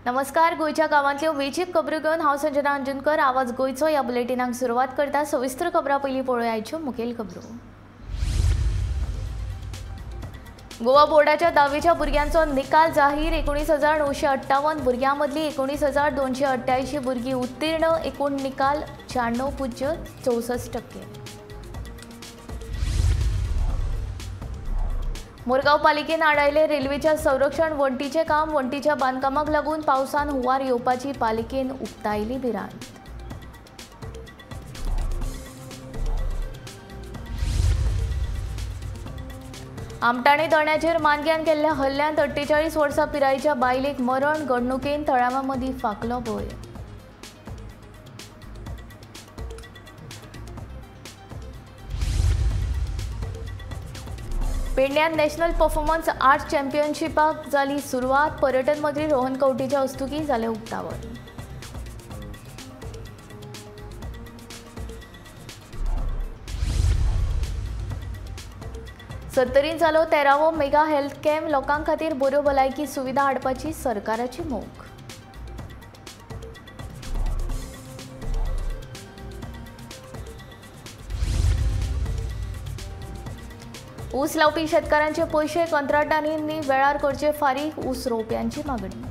नमस्कार, गोंयच्या गांवांतल्यो वेंचीक खबरो घेवन हांव संजना अंजनकर आवाज गोंयचो ह्या बुलेटिनाक सुरवात करता. सविस्तर खबरां पयलीं पळोवया आयच्यो मुखेल खबरो. गोवा बोर्डाच्या धावेच्या भुरग्यांचो निकाल जाहीर. 19,958 भुरग्यां मदलीं 19,288 भुरगीं उत्तीर्ण. एकूण निकाल 96.64%. मोरगांव पालिकेन आडायले रेल्वेच्या संरक्षण वण्टीचें काम. वण्टीच्या बांदकामाक लागून पावसान हुंवार येवपाची पालिकेन उक्तायली भिरांत. आमटाणे दण्याचेर मानग्यान केल्ल्या हल्ल्यांत 48 वर्सां पिरायेच्या बायलेक मरण. घडणुकेन थळाव्यां मदीं फांकलो भंय. पेडण्यात नॅशनल परफॉर्मन्स आर्ट चॅम्पियनशिपाक जाली सुरवात. पर्यटन मंत्री रोहन खंवटेच्या हस्तुकीं जालें उक्तावण. सत्तरीन जालो 13वो मेगा हेल्थ कॅम्प. लोकां खातीर बऱ्यो भलायकी सुविधा हाडपाची सरकाराची मोख. ऊस लावपी शेतकारांचे पयशे कंत्राटदारांनी वेळार करचे फारीक. ऊस रोवप्यांची मागणी.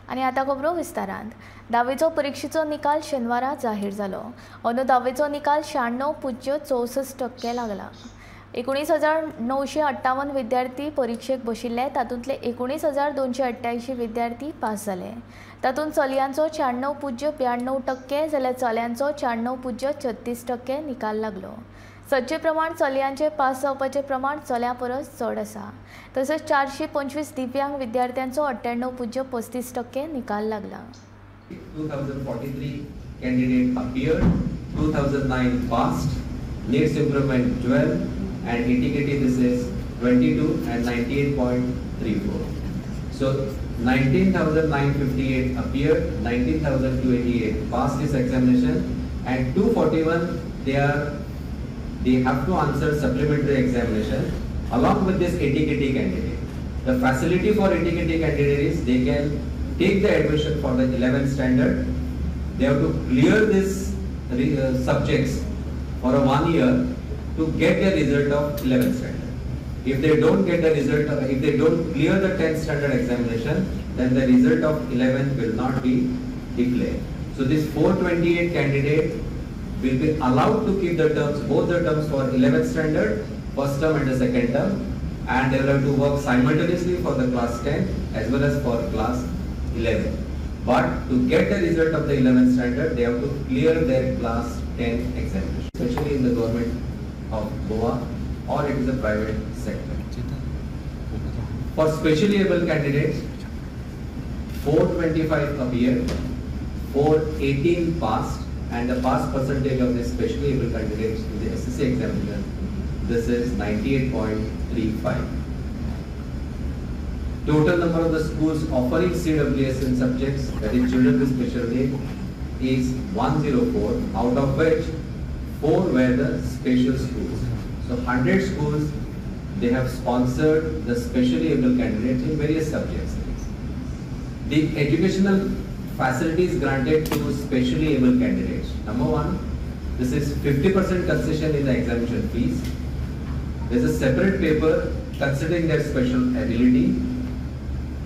आनी आतां खबरो विस्तारांत. धावेचो परिक्षेचो निकाल शेनवारा जाहीर जालो. अंदू धावेचो निकाल 96.64% लागला. 19,958 विद्यार्थी परिक्षेक बशिल्ले. तातूंतले 19,288 विद्यार्थी पास जाले. तातूंत चलयांचो 96.92% जाल्यार चल्यांचो 96.36% निकाल लागलो. सदचे प्रमाण चलयांचे पास जावपाचें प्रमाण चल्यां परस चड आसा. तसोच 425 दिव्यांग विद्यार्थ्यांचो 98.35% निकाल लागला. 2043 candidate appeared, 2009 passed, needs improvement 12 and ATKT this is 22 and 98.34. So 19,958 appeared, 19,288 passed this examination and 241 they have to answer supplementary examination along with this ATKT candidate. The facility for ATKT candidate is they can take the admission for the 11th standard. They have to clear this subjects for a 1 year to get the result of 11th standard. If they don't get the result, if they don't clear the 10th standard examination, then the result of 11th will not be declared. So this 428 candidate will be allowed to keep the terms, both the terms for 11th standard, first term and the second term, and they will have to work simultaneously for the class 10 as well as for class 11. But to get the result of the 11th standard, they have to clear their class 10 examination, especially in the government of Goa or it is a private sector. For specially able candidates, 425 appeared, 418 passed, and the pass percentage of the specially able candidates in the SSC examination, this is 98.35. Total number of the schools offering CWS in subjects, that is children with special need, is 104, out of which 4 were the special schools. So 100 schools, they have sponsored the specially able candidates in various subjects. The educational facilities granted to specially able candidates. Number one, this is 50% concession in the examination fees. There is a separate paper considering their special ability.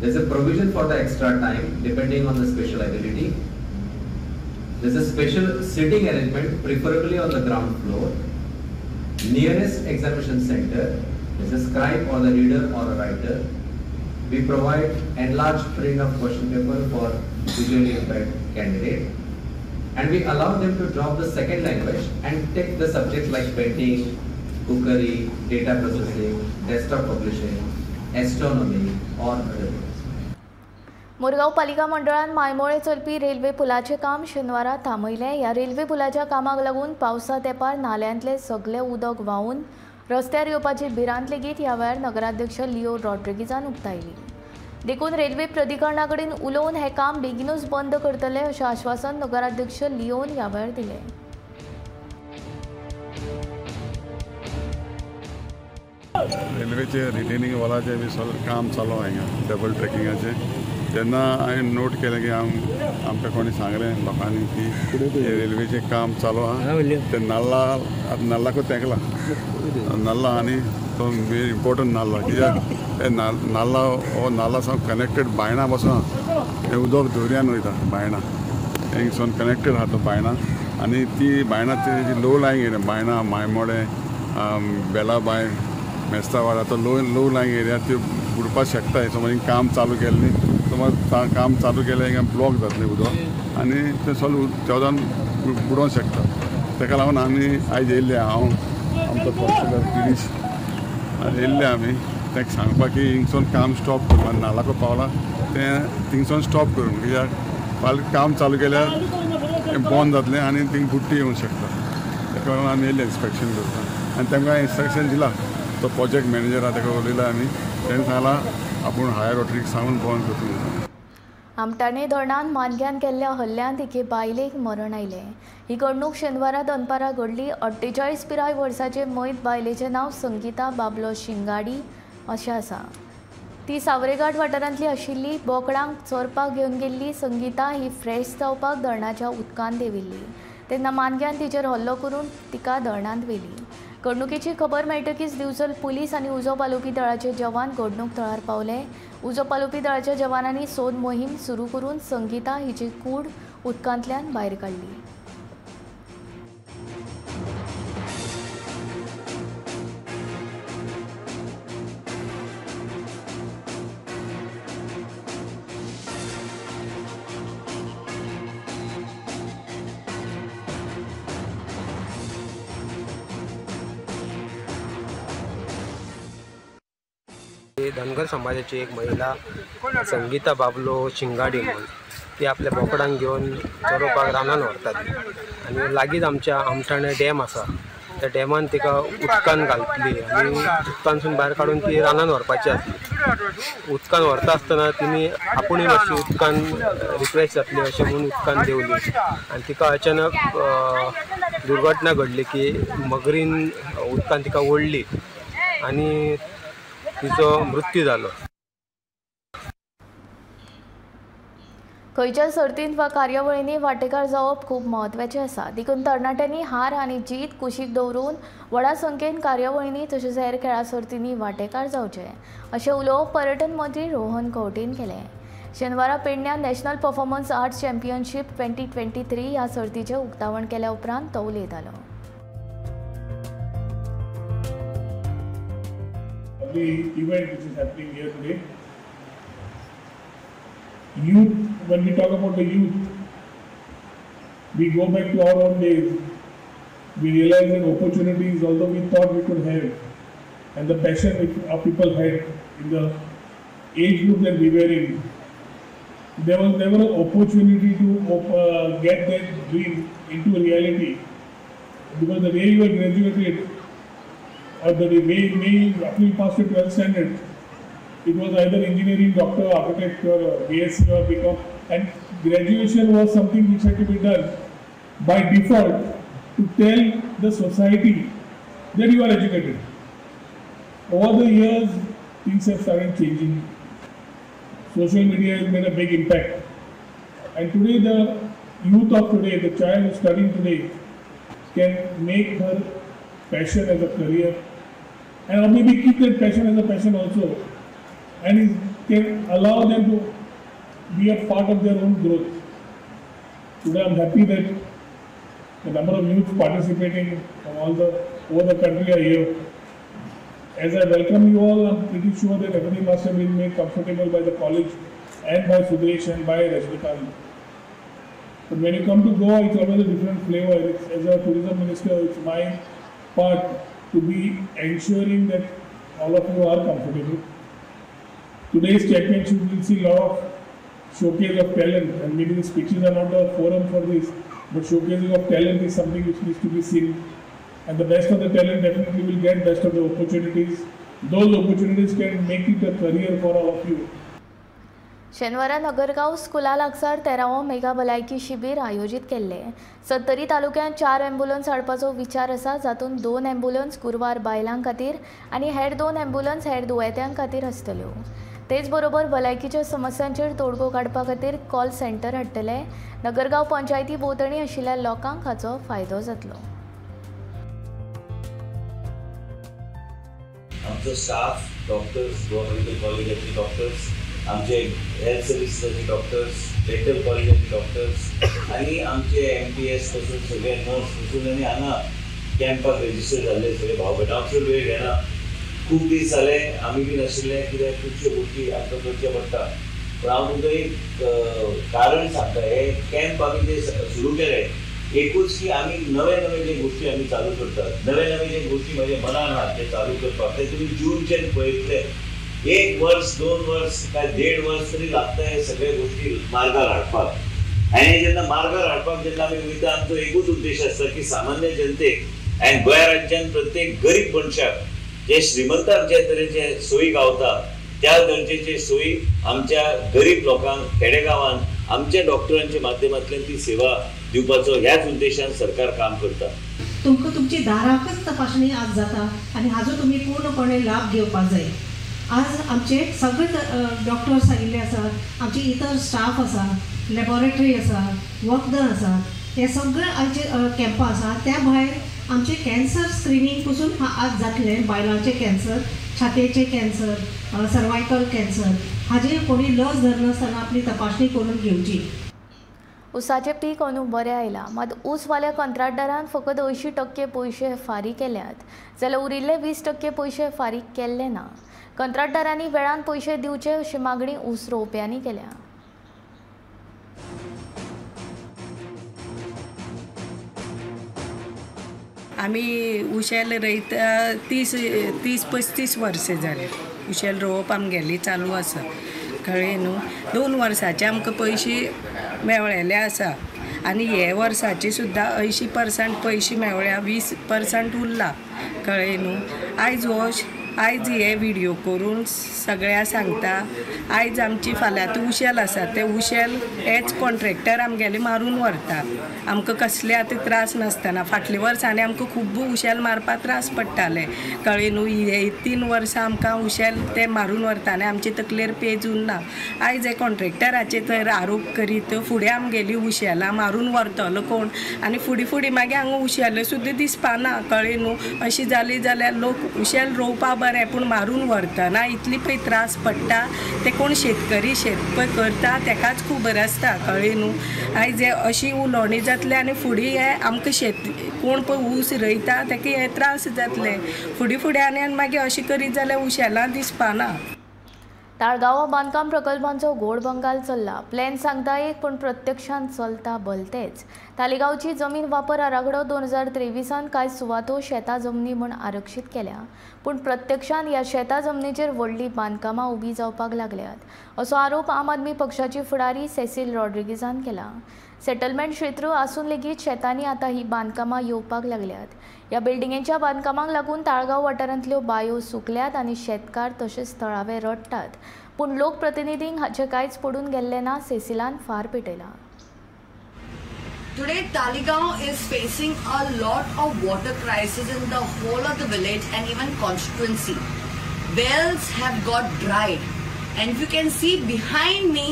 There is a provision for the extra time depending on the special ability. There is a special seating arrangement, preferably on the ground floor. Nearest examination center, there is a scribe or the reader or a writer. We provide enlarged print of question paper for visually impaired candidate, and we allow them to drop the second language and take the subjects like painting, cookery, data processing, desktop publishing, astronomy or other things. Mormugao पालिका मंडळान मायमोळे चलपी railway पुलाचें काम शेनवारा थांबयलें. ह्या railway पुलाच्या कामाक लागून पावसा तेंपार नाल्यांतलें सगळें उदक व्हांवून रस्त्यार येवपाची भिरांत लेगीत ह्या वेळार नगराध्यक्ष लिओ रॉड्रिगीजान उक्तायली. देखून रेल्वे प्राधिकरणा कडेन उलोवन हें काम बेगीनूच बंद करतले अशें आश्वासन नगराध्यक्ष लिओन ह्या वेळार दिलें. रेल्वेचे रिटेनिंग वॉलाचें बी सगळें काम चालू हांगा डबल ट्रेकिंगाचें. तेन्ना हांवें नोट केलें की आमकां कोणी सांगलें लोकांनी की रेल्वेचें काम चालू आहा, ते नाल्ला आतां नाल्लाकूच तेंकला नाल्ला आनी तो मेन इम्पोर्टंट नाल्ला, कित्याक ते नाल्ला हो नाल्ला सावन कनेक्टेड बायणा पासून आहा, हें उदक दर्यान वयता बायणा हिंगसून कनेक्टेड आहा तो बायणा. आनी ती बायणा ती लो लायंग एरिया, बायणा मायमोडें बेलाबाय मेस्तावाडा तो लो लायंग एरिया त्यो बुडपाक शकता. समज काम चालू केलें न्ही, समज काम चालू केलें हिंगा ब्लॉक जातलें उदक आनी तें सगळें त्या बुडोवंक शकता. ताका लागून आमी आयज येयल्ले, हांव आमचो कौन्सिलर गिरीश येयल्ले आमी तांकां सांगपाक की हिंगसून काम स्टॉप करूं आनी नालाको पावलां तें थिंगसून स्टॉप करूं, कित्याक फाल्यां काम चालू केल्यार तें बंद जातलें आनी थिंग बुडटी येवंक शकता. ताका लागून आमी येयल्ले इन्स्पेक्शन करपाक आनी तांकां इन्स्ट्रक्शन दिलां. तो प्रोजेक्ट मॅनेजर आहा ताका उलयला आमी, तेणें सांगलां आपूण हायर ऑथॉरिटीक सांगून बंद करतलो. आमटाणे धरणांत मानग्यान केल्ल्या हल्ल्यांत एके बायलेक मरण आयलें. ही घडणूक शेनवारा दनपारां घडली. 48 पिराय वर्साचे मयत बायलेचें नांव संगीता बाबलो शिंगाडी अशें आसा. ती सावरेघाट वाठारांतली आशिल्ली. बोकडांक चरपाक घेवन गेल्ली संगीता ही फ्रेश जावपाक धरणाच्या उदकांत देंविल्ली तेन्ना मानग्यान तिचेर हल्लो करून तिका धरणांत व्हेली. घडणुकेची खबर मेळटकीच दिवचल पुलीस आनी उजो पालोवपी दळाचे जवान घडणूक थळार पावले. उजो पालोवपी दळाच्या जवानांनी सोद मोहीम सुरू करून संगीता हिची कूड उदकांतल्यान भायर काडली. धनगर समाजाची एक महिला संगीता बाबलो शिंगाडी म्हणून ती आपल्या बोकडांक घेवन चरोवपाक रानान व्हरताली आनी लागींच आमच्या आमठाणे डॅम आसा, त्या डॅमान तिका उदकान घालतली आनी उदकांतसून भायर काडून ती रानान व्हरपाची आसली. उदकान व्हरता आसतना तिणी आपुणूय मातशी उदकान रिफ्रेश जातली अशें म्हणून उदकान देंवली आनी तिका अचानक दुर्घटना घडली की मगरीन उदकान तिका ओडली आनी तिचो मृत्यू जालो. खंयच्या सर्तींत वा कार्यावळींनी वांटेकार जावप खूब म्हत्वाचें आसा, देखून तरणाट्यांनी हार आनी जीत कुशीक दवरून व्हडा संख्येन कार्यावळींनी तशेंच हेर खेळां सर्तींनी वांटेकार जावचें अशें उलोवप पर्यटन मंत्री रोहन खंवटेन केलें. शेनवारा पेडण्यां नॅशनल परफॉर्मन्स आर्ट्स चॅम्पियनशीप 2023 ह्या सर्तीचें उक्तावण केल्या उपरांत तो उलयतालो. The event which is happening here today. Youth, when we talk about the youth, we go back to our own days. We realize that opportunities, although we thought we could have, and the passion which our people had in the age group that we were in, there was never an opportunity to get that dream into reality. Because the day you were graduated, or the day may after you passed your 12th standard, it was either engineering, doctor, architect, or BSc or BCom, and graduation was something which had to be done by default to tell the society that you are educated. Over the years, things have started changing. Social media has made a big impact, and today the youth of today, the child who is studying today, can make her passion as a career, and or maybe keep that passion as a passion also, and it can allow them to be a part of their own growth. Today I am happy that the number of youth participating from all the over the country are here. As I welcome you all, I am pretty sure that everything must have been made comfortable by the college and by Sudesh and by Rajnikant. But when you come to Goa, it's always a different flavor. It's, as a tourism minister, it's my part to be ensuring that all of you are comfortable. Today's championship will see a lot of showcase of talent, and maybe the speeches are not the forum for this, but showcasing of talent is something which needs to be seen. And the best of the talent definitely will get best of the opportunities. Those opportunities can make it a career for all of you. शेनवारा नगरगांव स्कुला लागसार 13वो mega भलायकी शिबीर आयोजीत केल्लें. सत्तरी तालुक्यांत 4 ambulance हाडपाचो विचार आसा, जातूंत 2 ॲम्ब्युलन्स गुरवार बायलां खातीर आनी हेर 2 ॲम्ब्युलन्स हेर दुयेंत्यां खातीर आसतल्यो. तेच बरोबर भलायकीच्या समस्यांचेर तोडगो काडपा खातीर कॉल सेंटर हाडटले. नगरगांव पंचायती भोंवतणी आशिल्ल्या लोकांक हाचो फायदो जातलो. आमचो स्टाफ, डॉक्टर्स, गोवा मेडिकल कॉलेजाचे डॉक्टर्स, आमचे हेल्थ सर्विसाचे डॉक्टर्स, डेंटल कॉलेजाचे डॉक्टर्स आनी आमचे MTS पासून सगळे नर्स पासून आनी हांगा कॅम्पाक रेजिस्टर जाल्ले सगळे भाव भयण. हांव चड वेळ घेना, खूब दीस जाले आमी बी नाशिल्ले, कित्याक खुबश्यो गोश्टी आमकां करच्यो पडटा. पूण हांव तुमकां एक कारण सांगता, हे कॅम्प आमी जे सुरू केले एकूच की आमी नवे नवे जे गोश्टी आमी चालू करतात, नवे नवे जे गोश्टी म्हज्या मनान आहा ते चालू करपाक, ते तुमी जूनच्यान पळयतले 1 वर्स 2 वर्स काय 1.5 वर्स तरी लागता हे सगळे गोश्टी मार्गार हाडपाक. आनी जेन्ना मार्गार हाडपाक जेन्ना आमी वयता, आमचो एकूच उद्देश आसता की सामान्य जनतेक आनी गोंया राज्यान प्रत्येक गरीब मनशाक जे श्रीमंतांक जे तरेचे सोयी गावता त्या दर्जेचे सोयी आमच्या गरीब लोकांक खेडेगांवांत आमच्या डॉक्टरांच्या माध्यमांतल्यान ती सेवा दिवपाचो ह्याच उद्देशान सरकार काम करता. तुमकां तुमची दाराकच तपासणी आज जाता आनी हाजो तुमी पूर्णपणे लाभ घेवपाक जाय. आज आमचे सगळे डॉक्टर्स आयिल्ले आसात, आमचे इतर स्टाफ आसा, लॅबोरेटरी आसा, वखदां आसा, हे सगळे आयचे कॅम्पां आसा. त्या भायर आमचे कॅन्सर स्क्रिनींग पसून आज जातलें. बायलांचे कॅन्सर, छातयेचे कॅन्सर, सर्वायकल कॅन्सर हाजे कोणी लस धरनासतना आपली तपासणी करून घेवची. ऊसाचें पीक अंदू बरें आयलां, मात ऊसवाल्या कंत्राटदारान फकत 80% पयशे फारीक केल्यात, जाल्यार उरिल्ले 20% पयशे फारीक केल्ले ना. कंत्राटदारांनी वेळान पयशे दिवचे अशी मागणी ऊस रोवप्यांनी केल्या. आमी उशेल रोयता 30-35 वर्सां जालीं. उशेल रोवप आमगेली चालू आसा, कळ्ळें न्हू. 2 वर्साचे आमकां पयशे मेळ्ळेले आसा आनी हे वर्साचे सुद्दां 80% पयशे मेळ्ळ्या, 20% उरला, कळ्ळें न्हू. आयज हो आयज हे व्हिडियो करून सगळ्या सांगता, आयज आमची फाल्यां उशेल आसा, ते उशेल हेच कॉन्ट्रॅक्टर आमगेले मारून व्हरता. आमकां कसले आतां त्रास नासतना फाटल्या वर्सांनी आमकां खूब उशेल मारपाक त्रास पडटाले, कळ्ळें न्हू. हे 3 वर्सां आमकां उशेल ते मारून व्हरता आनी आमचे तकलेर पेज उरना. आयज हे कॉन्ट्रॅक्टराचे तर आरोप करीत फुडें आमगेली उशेलां मारून व्हरतलो कोण, आनी फुडें फुडें मागीर हांगा उशेल सुद्दां दिसपाना, कळ्ळें न्हू. अशी जाली जाल्यार लोक उशेल रोवपा बरें, पूण मारून व्हरतना इतली पळय त्रास पडटा. ते कोण शेतकरी शेत पळय करता तेकाच खबर आसता, कळ्ळें न्हू. आयज हे अशी उलोवणी जातले आनी फुडें हे आमकां शेत कोण पळय ऊस रोयता तेका हे त्रास जातले फुडें फुडें, आनी मागीर अशें करीत जाल्यार उशेलां दिसपाना. ताळगांव बांदकाम प्रकल्पांचो घोड बंगाल चल्ला. प्लॅन सांगता एक, पूण प्रत्यक्षांत चलता भलतेच. तालिगांवची जमीन वापर आराखडो 2023 कांय सुवातो शेता जमनी म्हूण आरक्षीत केल्या, पूण प्रत्यक्षांत ह्या शेता जमनीचेर व्हडलीं बांदकामां उबीं जावपाक लागल्यात, असो आरोप आम आदमी पक्षाची फुडारी सेसील रॉड्रिगीजान केला. सेटलमेंट क्षेत्र आसून लेगीत शेतांनी आतां ही बांदकामां येवपाक लागल्यात. ह्या बिल्डिंगेच्या बांदकामांक लागून ताळगांव वाठारांतल्यो बायो सुकल्यात आनी शेतकार तशेंच थळावे रडटात, पूण लोकप्रतिनिधींक हाचें कांयच पडून गेल्लें ना. सेसिलान फार पेटयला. Today, Taleigao is facing a lot of water crisis in the whole of the village and even constituency. Wells have got dried, and if you can see behind me,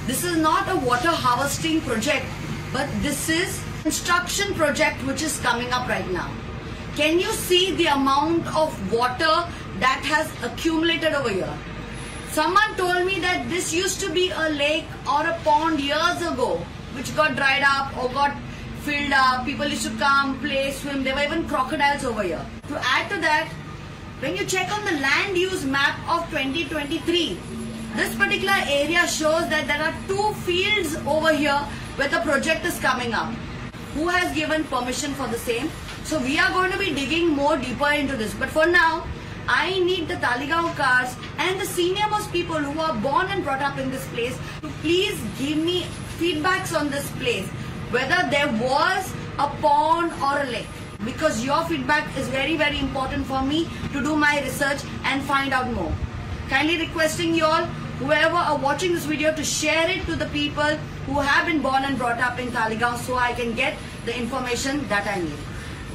this is not a water harvesting project, but this is construction project which is coming up right now. Can you see the amount of water that has accumulated over here? Someone told me that this used to be a lake or a pond years ago, which got dried up or got filled up. People used to come, play, swim. There were even crocodiles over here. To add to that, when you check on the land use map of 2023, this particular area shows that there are 2 fields over here where the project is coming up. Who has given permission for the same? So we are going to be digging more deeper into this. But for now, I need the Talegaonkars and the senior most people who are born and brought up in this place to please give me feedbacks on this place, whether there was a pond or a lake, because your feedback is very, very important for me to do my research and find out more. Kindly requesting you all, whoever are watching this video to share it to the people who have been born and brought up in Taleigao, so I can get the information that I need.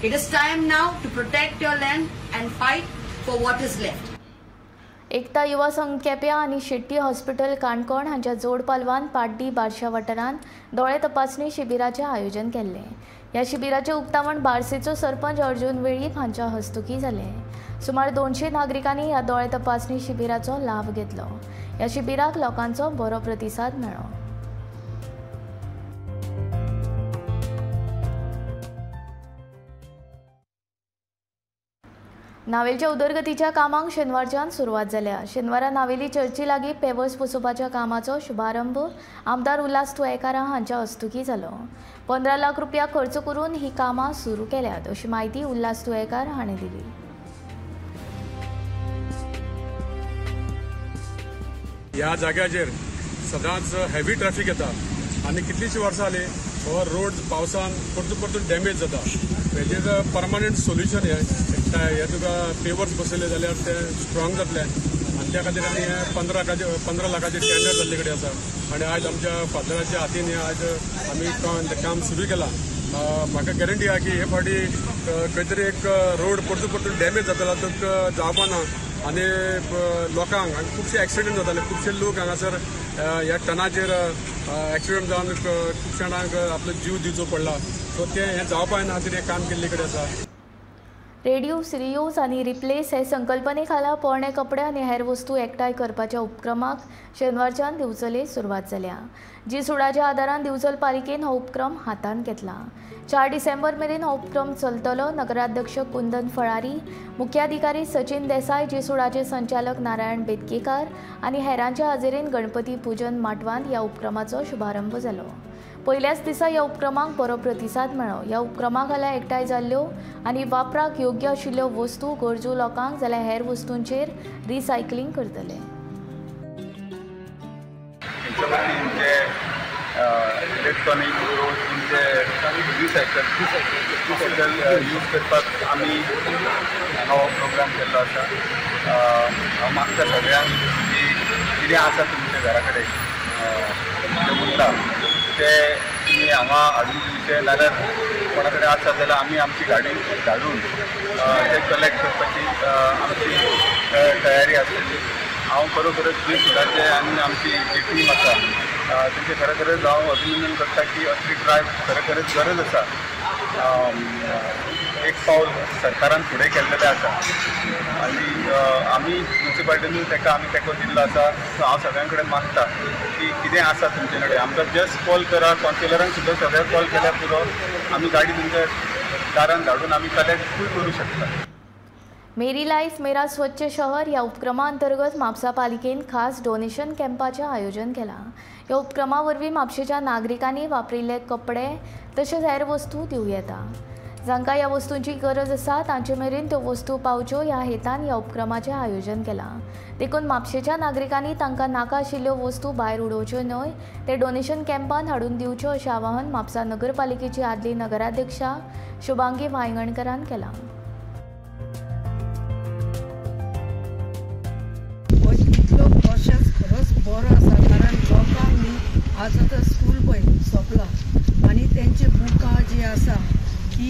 It is time now to protect your land and fight for what is left. Ekta Yuva Sangh केप्या आनी Shetty hospital Canacona हांच्या जोड पालवान पाड्डी बारशा वाठारांत दोळे तपासणी शिबिराचें आयोजन केल्लें. ह्या शिबिराचें उक्तावण बारसेचो सरपंच अर्जुन वेळीप हांच्या हस्तुकी जालें. सुमार 200 नागरिकांनी ह्या दोळे तपासणी शिबिराचो लाभ घेतलो. ह्या शिबिराक लोकांचो बरो प्रतिसाद मेळ्ळो. नावेलच्या उदरगतीच्या कामांक शेनवारच्यान सुरवात जाल्या. शेनवारा नावेली चर्ची लागीं पेवर्स बसोवपाच्या कामाचो शुभारंभ आमदार उल्हास तुयेंकार हांच्या हस्तुकी जालो. 15 लाख रुपया खर्च करून ही कामां सुरू केल्यात अशी म्हायती उल्हास तुयेंकार हांणी दिली. ह्या जाग्याचेर सदांच हेवी ट्रॅफिक येता आनी कितलींशीं वर्सां जालीं हो रोड पावसान परतून परतून डॅमेज जाता. हेजेर परमनंट सोल्युशन हें तुका पेवर्स बसयले जाल्यार ते स्ट्रॉंग जातले आनी त्या खातीर आमी हें 15 लाखाचें टेंडर जाल्ले कडेन आसा आनी आयज आमच्या फादराच्या हातीन हें आयज आमी काम सुरू केलां. म्हाका गॅरंटी आहा की हे फावटी खंय तरी एक रोड परतून परतून डॅमेज जातालो तो जावपा ना आनी लोकांक खुबशे एक्सिडंट जाताले. खुबशे लोक हांगासर ह्या टनाचेर एक्सिडंट जावन खूब जाणांक आपलो जीव दिवचो पडला. सो तें हें जावपा ना खातीर हें काम केल्ले कडेन आसा. रेड्यूस, रियूज आनी रिप्लेस हे संकल्पने खाला पोरणे कपडे आनी हेर वस्तू एकठांय करपाच्या उपक्रमाक शेनवारच्यान दिवचले सुरवात जाल्या. जी सुडाच्या आदारान दिवचल पालिकेन हो उपक्रम हातांत घेतला. 4 डिसेंबर मेरेन हो उपक्रम चलतलो. नगराध्यक्ष कुंदन फळारी, मुख्याधिकारी सचिन देसाय, जी सुडाचे संचालक नारायण बेतकेकार आनी हेरांच्या हाजेरीन गणपती पुजन माटवांत ह्या उपक्रमाचो शुभारंभ जालो. पयल्याच दिसा ह्या उपक्रमाक बरो प्रतिसाद मेळ्ळो. ह्या उपक्रमा खाला एकठांय जाल्ल्यो आनी वापराक योग्य आशिल्ल्यो वस्तू गरजू लोकांक जाल्यार हेर वस्तूंचेर रिसायकलींग करतले. इलेक्ट्रॉनीक रिसायकल यूज करपाक आमी हो प्रोग्राम केल्लो आसा. हांव मागता सगळ्यांक की कितें आसा तुमच्या घरा कडेन जें उरता ते तुमी हांगा हाडून दिवचे, नाल्यार कोणा कडेन आसा जाल्यार आमी आमची गाडी धाडून ते कलेक्ट करपाची आमची तयारी आसतली. हांव खरोखरच जी सुदाचे आनी आमची जी टीम आसा तेंचे खरोखरच हांव अभिनंदन करता की असली ड्रायव्ह खरोखरच गरज आसा. एक पावल सरकारान फुडें केल्लेलें आसा आनी आमी म्युनिसिपालिटीनूय ताका आमी तेंको दिल्लो आसा. सो हांव सगळ्यां कडेन मागता की कितें आसा तुमचे कडेन आमकां जस्ट कॉल करा. कावन्सिलरांक सुद्दां सगळ्यांक कॉल केल्यार पुरो, आमी गाडी तुमच्या दारान धाडून आमी कलेक्टूय करूं शकता. मेरी लायफ मेरा स्वच्छ शहर ह्या उपक्रमा अंतर्गत म्हापसा पालिकेन खास डोनेशन कॅम्पाचें आयोजन केलां. ह्या उपक्रमा वरवीं म्हापशेच्या नागरिकांनी वापरिल्ले कपडे तशेंच हेर वस्तू दिवं येता. जांकां ह्या वस्तूंची गरज आसा तांचे मेरेन त्यो वस्तू पावच्यो ह्या हेतान ह्या उपक्रमाचें आयोजन केलां. देखून म्हापशेच्या नागरिकांनी तांकां नाका आशिल्ल्यो वस्तू भायर उडोवच्यो न्हय, ते डोनेशन कॅम्पान हाडून दिवच्यो अशें आवाहन म्हापसा नगरपालिकेची आदली नगराध्यक्षा शुभांगी वायंगणकरान केलां. इतलो प्रोसेस खरोच बरो आसा, कारण लोकांक न्ही आज आतां स्कूल पळय सोंपलां आनी तेंची बुकां जी आसा की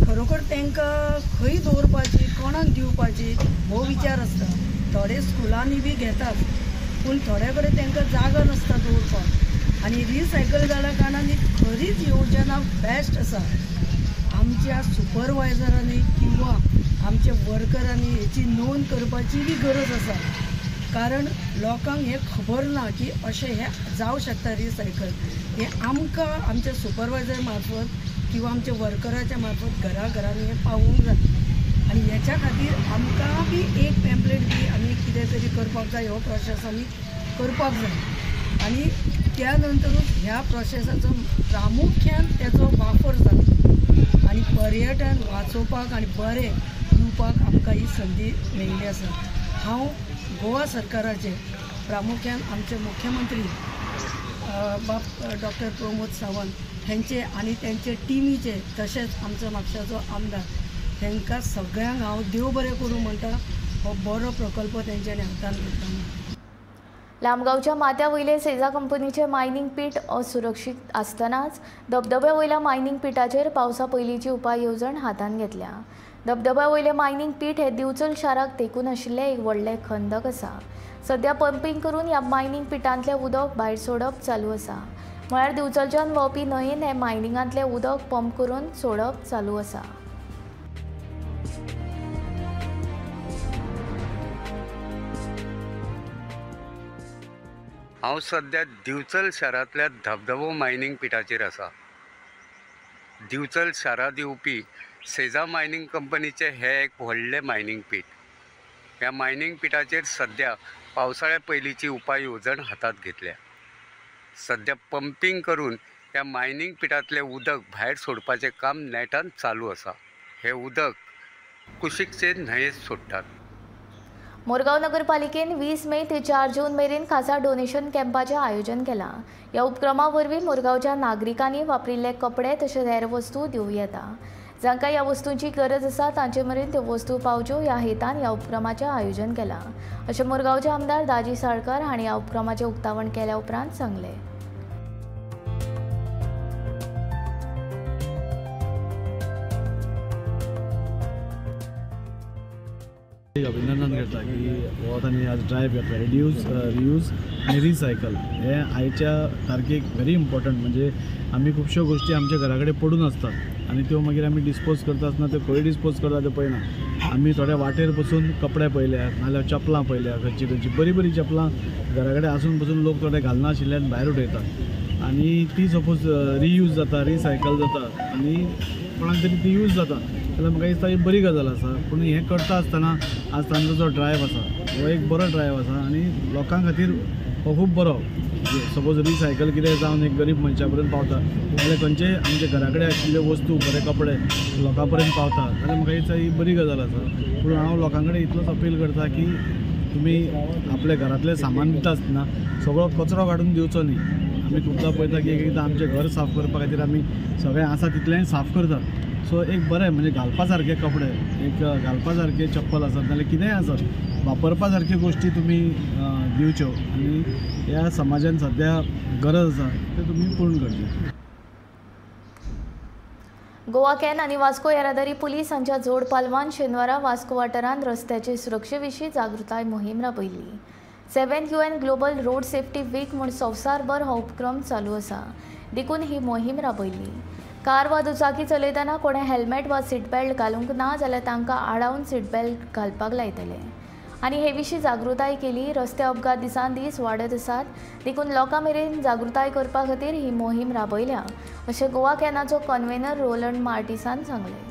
खरोखर तांकां खंय दवरपाची, कोणाक दिवपाची हो विचार आसता. थोडे स्कुलांनी बी घेतात पूण थोड्या कडेन तांकां जागा नासता दवरपाक आनी रिसायकल जाल्या कारणान ही खरीच योजना बेस्ट आसा. आमच्या सुपरवायजरांनी किंवा आमच्या वर्करांनी हेची नोंद करपाची बी गरज आसा, कारण लोकांक हें खबर ना की अशें हें जावं शकता रिसायकल. हें आमकां आमच्या सुपरवायजर मार्फत किंवा आमच्या वर्कराच्या मार्फत घरा घरांनी हें पावोवंक जाय आनी हेच्या खातीर आमकां बी एक पॅम्पलेट बी आमी कितें तरी करपाक जाय, हो प्रोसेस आमी करपाक जाय आनी त्या नंतरूच ह्या प्रोसेसाचो प्रामुख्यान तेचो वापर जाता आनी पर्यटन वाचोवपाक आनी बरें दिवपाक आमकां ही संदी मेळिल्ली आसा. हांव गोवा सरकाराचे प्रामुख्यान आमचे मुख्यमंत्री बाब डॉक्टर प्रमोद सावंत हेंचे आनी तेंचे टिमीचे तशेंच आमचो म्हापशाचो आमदार हेंकां सगळ्यांक हांव देव बरें करूं म्हणटा. हो बरो प्रकल्प तेंच्यांनी हातान घेतला. लामगांवच्या माथ्या वयले सेजा कंपनीचे मायनिंग पीठ असुरक्षीत आसतनाच धबधब्या वयल्या मायनिंग पिठाचेर पावसा पयलींची उपाय येवजण हातांत घेतल्या. धबधब्या वयले मायनिंग पीठ हे दिवचल शाराक तेंकून आशिल्लें एक व्हडलें खंदक आसा. सध्या पंपींग करून ह्या मायनिंग पिठांतलें उदक भायर सोडप चालू आसा. म्हळ्यार दिवचलच्यान व्हांवपी न्हंयेन हे मायनिंगांतलें उदक पंप करून सोडप चालू आसा. हांव सद्या दिवचल शारांतल्या धबधबो मायनिंग पिठाचेर आसा. दिवचल शारांत येवपी सेजा मायनिंग कंपनीचें हें एक व्हडलें मायनिंग पीठ. ह्या मायनिंग पिठाचेर सद्या पावसाळ्या पयलींची उपाय येवजण हातांत घेतल्या. सद्या पंपींग करून ह्या मायनिंग पिठांतलें उदक भायर सोडपाचें काम नेटान चालू आसा. हें उदक कुशीकचे न्हंयेंत सोडटात. मोरगांव नगरपालिकेन 20 मे ते 4 जून मेरेन खासा डोनेशन कॅम्पाचें आयोजन केलां. ह्या उपक्रमा वरवीं मोरगांवच्या नागरिकांनी वापरिल्ले कपडे तशेंच हेर वस्तू दिवं येता. जांकां ह्या वस्तूंची गरज आसा तांचे मेरेन त्यो वस्तू पावच्यो ह्या हेतान ह्या उपक्रमाचें आयोजन केलां, अशें मोरगांवचे आमदार दाजी साळकार हांणी ह्या उपक्रमाचें उक्तावण केल्या उपरांत सांगलें. अभिनंदन करता की हो तांणी आज ड्रायव्ह घेतला रिड्यूस, रियूज आनी रिसायकल हे आयच्या तारखेक व्हेरी इम्पॉर्टंट. म्हणजे आमी खुबश्यो गोश्टी आमच्या घरा कडेन पडून आसतात आनी त्यो मागीर आमी डिस्पोज करता आसतना त्यो खंय डिस्पोज करता त्यो पळयना. आमी थोड्या वाटेर बसून कपडे पळयल्या नाजाल्यार चपलां पळयल्या, खंयची खंयची बरीं बरीं चपलां घरा कडेन आसून बसून लोक थोडे घालनाशिल्ले आनी भायर उडयतात आनी ती सपोज रियूज जाता, रिसायकल जाता आनी कोणाक तरी ती यूज जाता. जाल्यार म्हाका दिसता ही बरी गजाल आसा. पूण हें करता आसतना आज तांचो जो ड्रायव्ह आसा हो एक बरो ड्रायव्ह आसा आनी लोकां खातीर हो खूब बरो. सपोज रिसायकल कितें जावन एक गरीब मनशा पर्यंत पावता जाल्यार खंयचेय आमच्या घरा कडेन आशिल्ल्यो वस्तू, बरे कपडे लोकां पर्यंत पावता जाल्यार म्हाका दिसता ही बरी गजाल आसा. पूण हांव लोकां कडेन इतलोच अपील करता की तुमी आपल्या घरांतलें सामान दिता आसतना सगळो कचरो काडून दिवचो न्ही. आमी खुबदां पळयता की एक एकदां आमचें घर साफ करपा खातीर आमी सगळें आसा तितलेंय साफ करतात. सो एक बरें म्हणजे घालपा सारके कपडे, एक घालपा सारके चप्पल आसत नाल्यार कितेंय आसत वापरपा सारक्यो गोश्टी तुमी दिवच्यो आनी ह्या समाजान सद्या गरज आसा ते तुमी पूर्ण करचें. गोवा can आनी वास्को येरादारी पुलीस हांच्या जोड पालवान शेनवारा वास्को वाठारांत रस्त्याचे सुरक्षे विशीं जागृताय मोहीम राबयली. 7th UN global road safety week म्हूण संवसारभर हो उपक्रम चालू आसा, देखून ही मोहीम राबयली. कार वा दुचाकी चलयतना कोणें हेल्मेट वा सीटबेल्ट घालूंक ना जाल्यार तांकां आडावन सीटबेल्ट घालपाक लायतले आनी हे विशीं जागृताय केली. रस्ते अपघात दिसान दीस वाडत आसात, देखून लोकां मेरेन जागृताय करपा खातीर ही मोहीम राबयल्या, अशें गोवा कॅनाचो कन्व्हेनर रोलंड मार्टिसान सांगलें.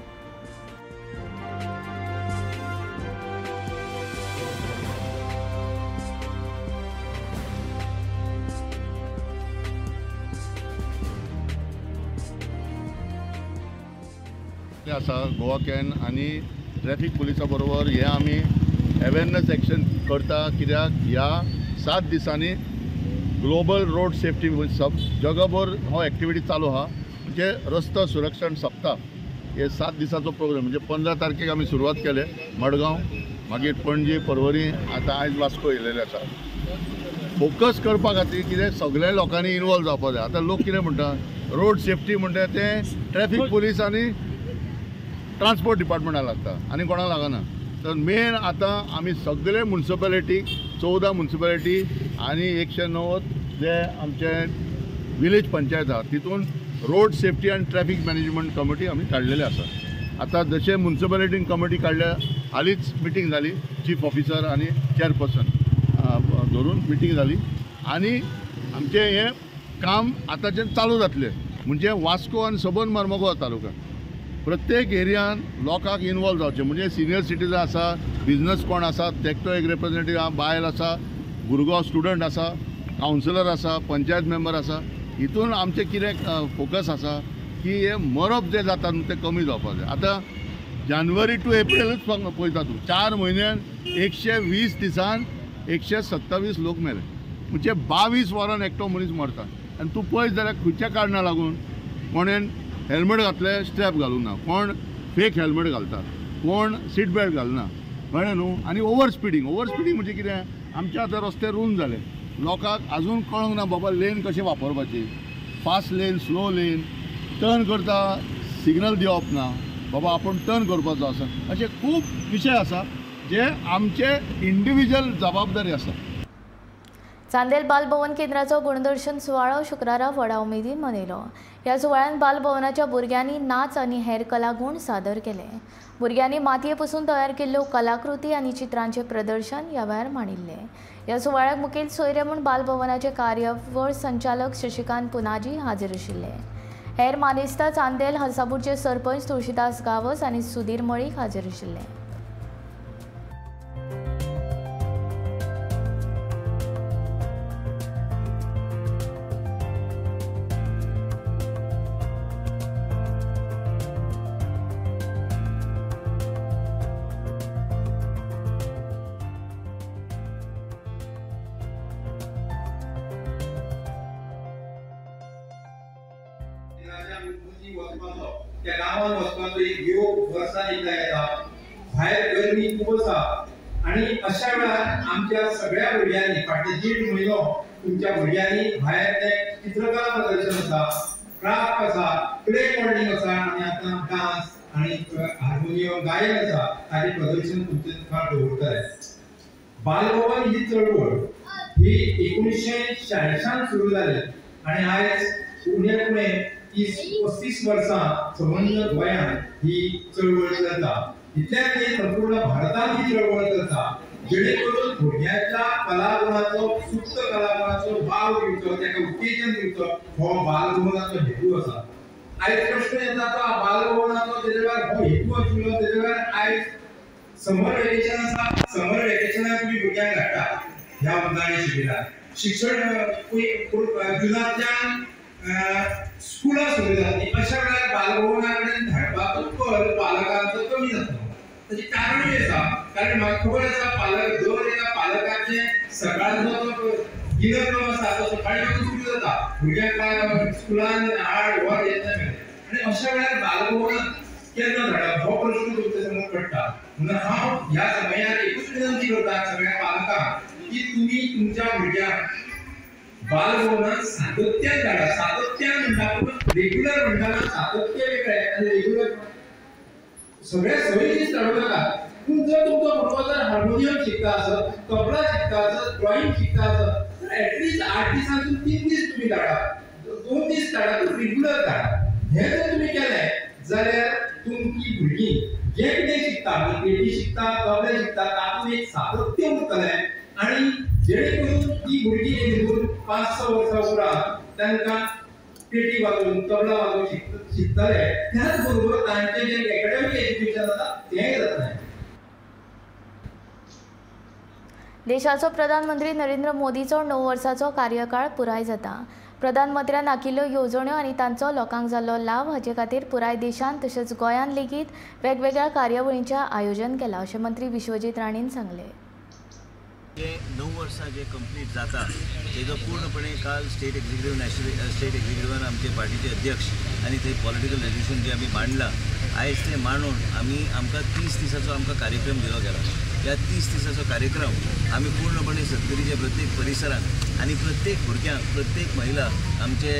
आसा गोवा can आनी ट्रॅफिक पुलिसा बरोबर हे आमी अवेरनस एक्शन करता, कित्याक ह्या 7 दिसांनी ग्लोबल रोड सेफ्टी सब जगभर हो एक्टिविटी चालू आहा. म्हणजे रस्तो सुरक्षण सप्ताह हे 7 दिसाचो प्रोग्राम. म्हणजे 15 तारखेक आमी सुरवात केले मडगांव, मागीर पणजी, पर्वरी, आतां आयज वास्को येयलेले आसा. फोकस करपा खातीर कितें सगळ्या लोकांनी इनवॉल्व जावपा जाय. आतां लोक कितें म्हणटा रोड सेफ्टी म्हणटा तें ट्रॅफिक पुलीस आनी ट्रान्सपोर्ट डिपार्टमेंटाक लागता आनी कोणाक लागना. तर मेन आतां आमी सगळे मुन्सिपेलिटी, 14 मुन्सिपेलिटी आनी 190 जे आमचे विलेज पंचायत आहा तितून रोड सेफ्टी आनी ट्रॅफिक मॅनेजमेंट कमिटी आमी काडलेले आसा. आतां जशें मुन्सिपेलिटीन कमिटी काडल्या, हालींच मिटींग जाली, चीफ ऑफिसर आनी चेअरपर्सन धरून मिटींग जाली आनी आमचें हें काम आतांच्यान चालू जातलें. म्हणजे वास्को आनी सबंद मार्मगोवा तालुका प्रत्येक एरियान लोकांक इनवॉल्व जावचें. म्हणजे सिनियर सिटीजन आसा, बिजनस कोण आसा तेकटो एक रिप्रेझेंटेटिव्ह आसा, बायल आसा, भुरगो स्टुडंट आसा, कावन्सिलर आसा, पंचायत मेंबर आसा. हितून आमचें कितें फोकस आसा की हें मरप जें जाता न्हू तें कमी जावपाक जाय. आतां जानेवारी टू एप्रिलूच पळयता तूं, 4 म्हयन्यान 120 दिसान 127 लोक मेले. म्हणजे 22 वरान एकटो मनीस मरता. आनी तूं पळयत जाल्यार खंयच्या कारणाक लागून कोणेन हेल्मेट घातलें स्ट्रॅप घालूंक ना, कोण फेक हेल्मेट घालता, कोण सीट बेल्ट घालना, कळ्ळें न्हू. आनी ओवर स्पिडींग, ओवर स्पिडींग म्हणजे कितें, आमच्या आतां रस्ते रूंद जाले, लोकांक अजून कळोंक ना बाबा लेन कशें वापरपाची, fast lane, slow lane, turn करता सिग्नल दिवप ना, बाबा आपूण टर्न करपाचो आसा, अशे खूब विशय आसा जे आमचे इंडिविज्युअल जबाबदारी आसा। चांदेल बालभवन केंद्राचो गुणदर्शन सुवाळो शुक्रारा व्हडा उमेदीन मनयलो। ह्या सुवाळ्यान बालभवनाच्या भुरग्यांनी नाच आनी हेर कलागूण सादर केले। भुरग्यांनी मातये पसून तयार केल्ल्यो कलाकृती आनी चित्रांचें प्रदर्शन ह्या वेळार मांडिल्लें। ह्या सुवाळ्याक मुखेल सोयरे म्हूण बालभवनाचे कार्यवळ संचालक शशिकांत पुनाजी हाजीर आशिल्ले। हेर मानेस्तां चांदेल हरसापूरचे सरपंच तुळशीदास गावस आनी सुधीर मळीक हाजीर आशिल्ले। त्या गांवान वचपाचो एक योग वर्सान एकदा येता, भायर गरमी खूब आसा आनी अशा वेळार आमच्या सगळ्या भुरग्यांनी फाटले 1.5 म्हयनो तुमच्या भुरग्यांनी भायर ते चित्रकला प्रदर्शन आसा, क्राफ्ट आसा, क्ले मॉडलिंग आसा आनी आतां डान्स आनी हार्मोनियम गायन आसा ताचें प्रदर्शन तुमचे मुखार दवरतले। बालभवन ही चळवळ ही 1986 सुरू जाली आनी आयज उणे उणे 30-35 वर्सां संबंद गोंयांत ही चळवळ चलता। इतल्याच न्ही, संपूर्ण भारतांत ही चळवळ चलता, जेणे करून भुरग्यांच्या कलागुणाचो, सुप्त कलागुणाचो वाव दिवचो, ताका उत्तेजन दिवचो, हो बालभवनाचो हेतू आसा। आयज प्रश्न येता तो बालभवनाचो तेजे वेळार हो हेतू आशिल्लो, तेजे वेळार आयज समर वेकेशन आसा, समर वेकेशनाक तुमी भुरग्यांक धाडटा ह्या उंचाणी शिबिरात। शिक्षण जुनांतल्यान स्कुलां सुरू जातली, अशा वेळार बालभवना कडेन धाडपाचो कल पालकांचो कमी जातलो। ताचें कारणूय आसा, कारण म्हाका खबर आसा पालक दर एका पालकाचें सकाळचो दिनक्रम आसा तो सकाळीं पासून सुरू जाता, भुरग्यांक स्कुलान हाड व्हर येता मेरेन, आनी अशा वेळार बालभवनात केन्ना धाडप हो प्रश्न तुमच्या समोर पडटा। म्हणून हांव ह्या समयार एकूच विनंती करता सगळ्या पालकांक की तुमी तुमच्या भुरग्यांक बालभवनात सातत्यान धाडा। सातत्यान म्हणटा पूण रेग्युलर म्हणटा, सातत्य वेगळें आनी रेग्युलर सगळ्या सगळी दीस धाडूं नाका। पूण जर तुमचो भुरगो जर हार्मोनियम शिकता आसत, तबला शिकता आसत, ड्रॉइंग शिकता आसत तर एटलिस्ट 8 दिसांतून 3 दीस तुमी धाडा, 2 दीस धाडा, रेग्युलर धाडा। हें जर तुमी केलें जाल्यार तुमची भुरगीं जें कितें शिकता, पेटी शिकता, तबलें शिकता, तातूंत एक सातत्य उरतलें आनी जेणे करून ती भुरगीं एक 2-5-6 वर्सां उपरांत तांकां पेटी वाजोवन, तबला वाजोवन शिकतले, त्याच बरोबर तांचें जें एकाडेमीक एज्युकेशन आसा तेंय जातलें। देशाचो प्रधानमंत्री नरेंद्र मोदीचो 9 वर्सांचो कार्यकाळ पुराय जाता। प्रधानमंत्र्यान आखिल्ल्यो येवजण्यो आनी तांचो लोकांक जाल्लो लाव हाचे खातीर पुराय देशांत तशेंच गोंयांत लेगीत वेगवेगळ्या कार्यावळींचें आयोजन केलां अशें मंत्री विश्वजीत राणेन सांगलें। जे 9 वर्सां जे कंप्लीट जाता तेजो पूर्णपणे काल स्टेट एक्झिक्युटिव्ह, नॅशनल स्टेट एक्झिक्युटिव्हान आमचे पार्टीचे अध्यक्ष आनी ते पॉलिटिकल रेजोल्युशन जे आमी मांडलां आयज ते मांडून आमी आमकां 30 दिसाचो आमकां कार्यक्रम दिलो गेला। ह्या 30 दिसाचो कार्यक्रम आमी पूर्णपणे सत्तरीच्या प्रत्येक परिसरांत आनी प्रत्येक भुरग्यांक, प्रत्येक महिला आमचे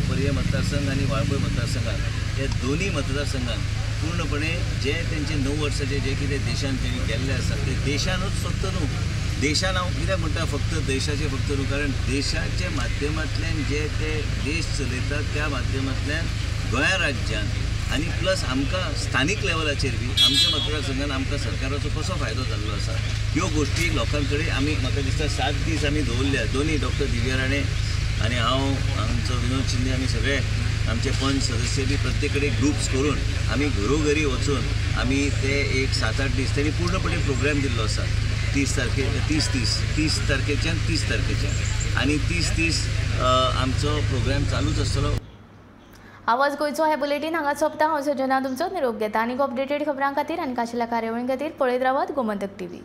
पर्ये मतदारसंघ आनी वाळपय मतदारसंघात ह्या दोनूय मतदारसंघात पूर्णपणे जे तेंचे 9 वर्साचे जे कितें देशान तेणी केल्लें आसा ते देशानूच फक्त न्हू, देशान हांव कित्याक म्हणटा फक्त देशाचें फक्त न्हू, कारण देशाच्या माध्यमांतल्यान जे ते देश चलयतात त्या माध्यमांतल्यान गोंया राज्यान आनी प्लस आमकां स्थानीक लेवलाचेर बी आमच्या मतदारसंघान आमकां सरकाराचो कसो फायदो जाल्लो आसा ह्यो गोश्टी लोकां कडेन आमी म्हाका दिसता 7 दीस आमी दवरल्या। दोनूय डॉक्टर दिव्या राणे आनी हांव, आमचो विनोद शिंदे, आमी सगळे आमचे पंच सदस्य बी प्रत्येक कडेन ग्रुप्स करून आमी घरोघरी वचून आमी ते एक 7-8 दीस तेणी पूर्णपणे प्रोग्राम दिल्लो आसा। 30 तारखेच्यान 30 तारखेच्यान आनी 30-30 आमचो प्रोग्राम चालूच आसतलो। आवाज गोंयचो हे बुलेटीन हांगा सोंपता। हांव सजना तुमचो निरोप घेता आनी अपडेटेड खबरां खातीर आनी खाशेल्या कार्यावळीं खातीर पळयत रावात गोमंतक टीव्ही।